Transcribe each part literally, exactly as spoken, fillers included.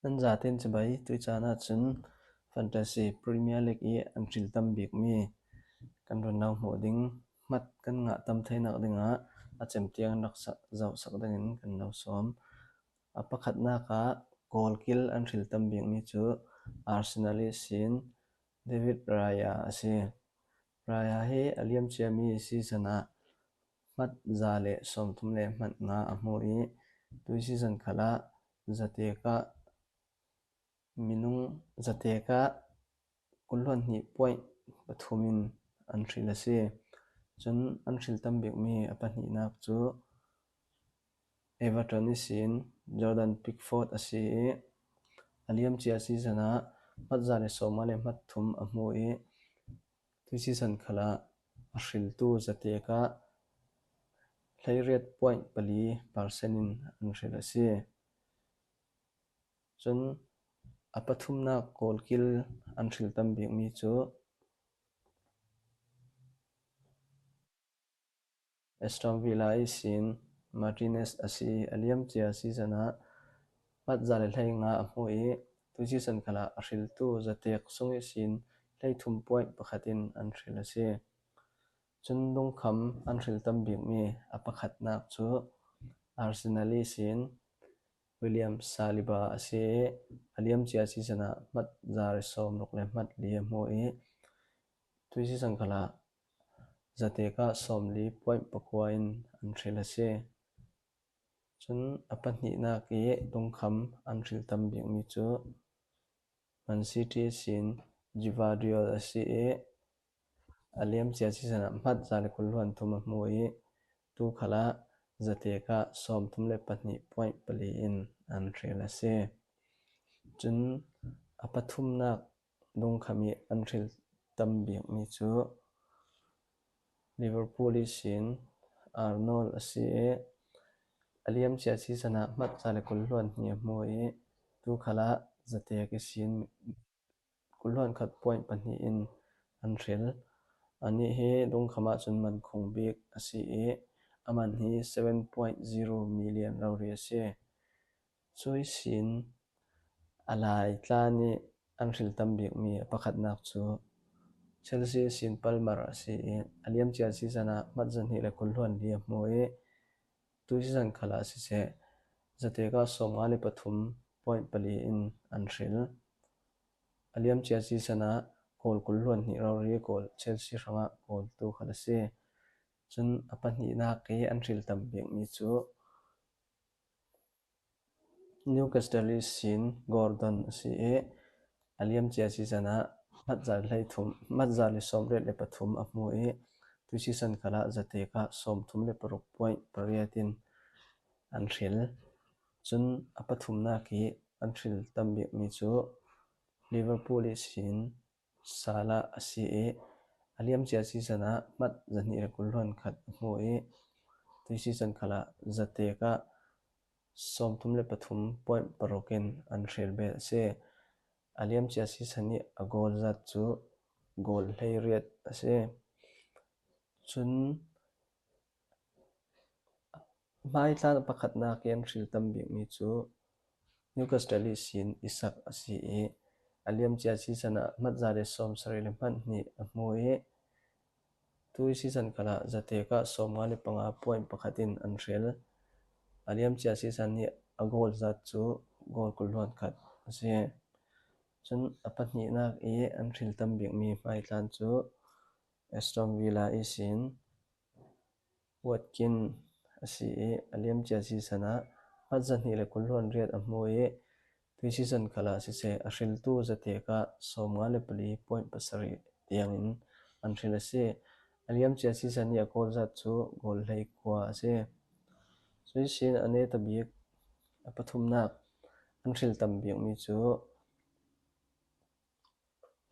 Nan zâtin chibai, tuichana chun Fantasy Premier League-i an hril tam bik mi kan rawn lo hmuh ding, hmat kan ngah tam theinak dinga a chem tieng rak sa-, zauhsak dingin kan lo sawm. A pakhatnaka goal kil an hril tam bik mi chu Arsenal-i sin David Raya a si. Raya hi a liam chiah mi season-a hmat za le sawmthum le hmat nga a hmu i, tui season khala zatekah minung zatekah kul hluan hnih point pathumin an hril a si. Chun an hril tam bik mi a pahnihnak chu Everton-i sin Jordan Pickford a si i, a liam chiah season-a hmat za le sawmnga le hmat thum a hmu i, tui season khala a hriltu zatekah hleiriat point pali percent-in an hril a si. Chun a pathumna goal kil an hril tam bik mi chu Aston Villa-i sin Martinez a si. A liam chiah season-a hmat za le hleinga a hmu i, tui season khala a hriltu zatek sung i sin hleithum point pakhatin an hril a si. Chun dungkham an hril tam bik mi a pakhatnak chu Arsenal-i sin William Saliba a si. A liam chiah season-a hmat za le sawmruk le hmat li a hmu i, tui season khala zatekah sawmli point pakuain an hril a si. Chun a pahnihnak i dungkham an hril tam bik mi chu Man City sin Gvardiol a si i, a liam chiah season-a hmat za le kul hluan thum a hmu i, tu khala zatekah sawmthum le pahnih point paliin an hril a si. Chun a pathumnak dungkham i an hril tam bik mi chu Liverpool-i sin Arnold a si i, a liam chiah season-a hmat za le kul hluan hnih a hmu i, tu khala zatek i sin kul hluan khat point pahnihin an hril. Ani hi dungkhama chun man khung bik a si i, a man hi seven point zero million rori a si. Chu i sin a lai tlan i an hril tam bik mi a pakhatnak chu Chelsea sin Palmer a si i, a liam chiah season-a hmat za hnih le kul hluan li a hmu i, tui season khala sise zatekah sawmnga le pathum point paliin an hril. A liam chiah season-a goal kul hluan hnih rori goal Chelsea hrangah goal tu kha a si. Chun a pahnihnak i an hril tam bik mi chu Newcastle-i sin Gordon a si i, a liam chiah season-a hmat za le hleithum, hmat za le sawmriet le pathum a hmu i, tui season khala zatekah sawmthum le paruk point pariatin an hril. Chun a pathumnak i an hril tam bik mi chu Liverpool-i sin Salah a si i, a liam chiah season-a hmat za hnih le kul hluan khat a hmu i, tui season khala zatekah sawmthum le pathum point parukin an hril bet a si. A liam chiah season-a a goal zat chu goal hleiriet a si. Chun hmai tlan pakhatnak i an hril tam bik mi chu Newcastle-i sin Isak a si i, a liam chiah season-a hmat za le sawmsari le hmat hnih a hmu i, tui season khala zatekah sawmnga le panga point pakhatin an hril. A liam chiah season-a a goal zat chu goal kul hluan khat a si. Chun a pahnihnak i an hril tam bik mi hmai tlan chu Aston Villa-i sin Watkins a si i, a liam chiah season-a hmat za hnih le kul hluan riet a hmu i, tui season khala sise a hriltu zatekah sawmnga le pali point pasari tiangin an hril a si. A liam chiah season-a a goal zat chu goal hleikua a si. Chu i sin a neta bik a pathumnak an hril tam bik mi chu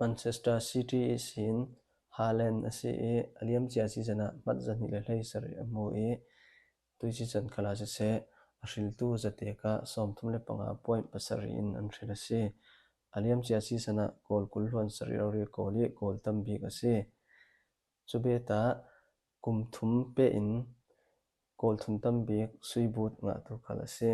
Manchester City-i sin Haaland a si i, a liam chiah season-a hmat za hnih le hleisari a hmu i, tui season khala sise a hriltu zatekah sawmthum le panga point pasariin an hril a si. A liam chiah season-a goal kul hluan sari rori goal i goal tam bik a si. Chu beta kum thum pein goal thum tam bik sui but ngahtu kha a si.